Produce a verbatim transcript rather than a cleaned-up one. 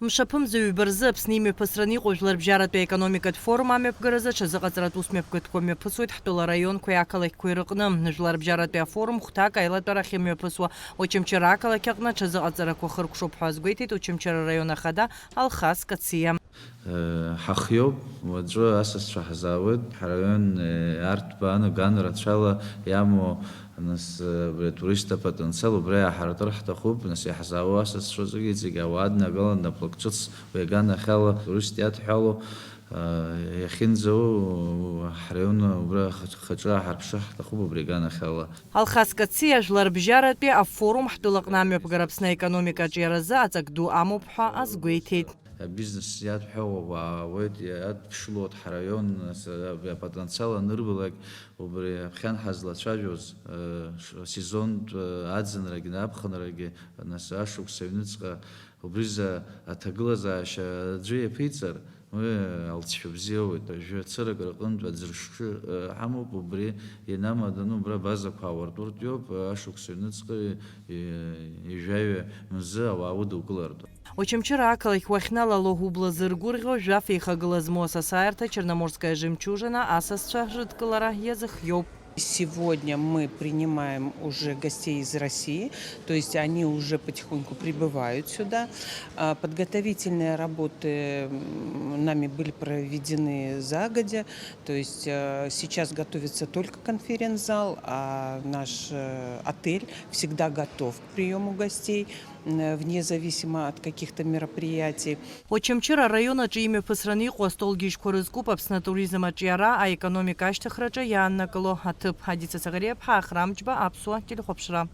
Мшаԥымза ҩба рзы Аԥсны имҩаԥысраны иҟоу Жәларбжьаратәи аекономикатә форум амҩаԥгаразы аҽазыҟаҵаратә усмҩаԥгатәқәа мҩаԥысуеит ҳтәылара араионқәеи ақалақьқәеи рыҟны. Жәларбжьаратәи афорум хәҭак аилатәарахь имҩаԥысуа Очамчыра ақалақь аҟны аҽазыҟаҵарақәа хыркәшоуп ҳәа азгәеиҭеит Очамчыра араион ахада Алхас Кациа. Ҳахиоуп, уаҵәы асасцәа ҳзаауеит, ҳараион, арҭ баану ган рацәала иамоу, нас, абри атурист апотенциал убра иааҳартыр ҳҭахуп, нас иаҳзаауа асасцәа зегьы, зегьы ауаа днагалан, наплак ҿыц уи аганахьала турист иадҳәалоу, иахьынӡауа ҳараион убра хаҿы ааҳарԥшыр ҳҭахуп убри аганахьала. Алхас Кациа Жәларбжьаратәи афорум ҳтәылаҟны амҩаԥгара Аԥсны аекономика аҿиаразы аҵак ду амоуп ҳәа азгәеиҭеит. Абизнес иадҳәалоу ауаа ауеит, иадԥшылоит ҳараион, нас, абри апотенциал анырбалак, убри аԥхьан ҳазлацәажәоз, э, ш-, сезонтә, э, аӡынрагьы, аԥхынрагьы, нас, ашықәс аҩныҵҟа, убризы аҭагылазаашьа аӡәы иаԥиҵар, уи алҵшәа бзиоуит. Жәа цырак рҟынтә аӡыршы, э, ҳамоуп, убри ианамадану, убра абазақәа аауартәыртә иоуп, ашықәс аҩныҵҟа, э, ҩажәаҩа мзы ауаа удукылартә. Очамчыра ақалақь уахьналало убла зыргәырӷьо, жәаф еихагыла змоу асасааирҭа Черноморская жемчужина асасцәа рыдкылара иазыхиоуп. Сегодня мы принимаем уже гостей из России, то есть они уже потихоньку прибывают сюда. А, подготовительные работы, м, нами были проведены загодя, то есть, э, сейчас готовится только конференц-зал, а наш, э, отель всегда готов к приему гостей, м, вне зависимо от каких-то мероприятий. Очамчыра араион аҿы имҩаԥысраны иҟоу астолгьежьқәа рызкуп Аԥсны атуризм аҿиара, аекономика ашьҭыхраҿы иааннакыло аҭыԥ. Адица Саӷариаԥҳа, Ахрам Џьба, Аԥсуа телехәаԥшра.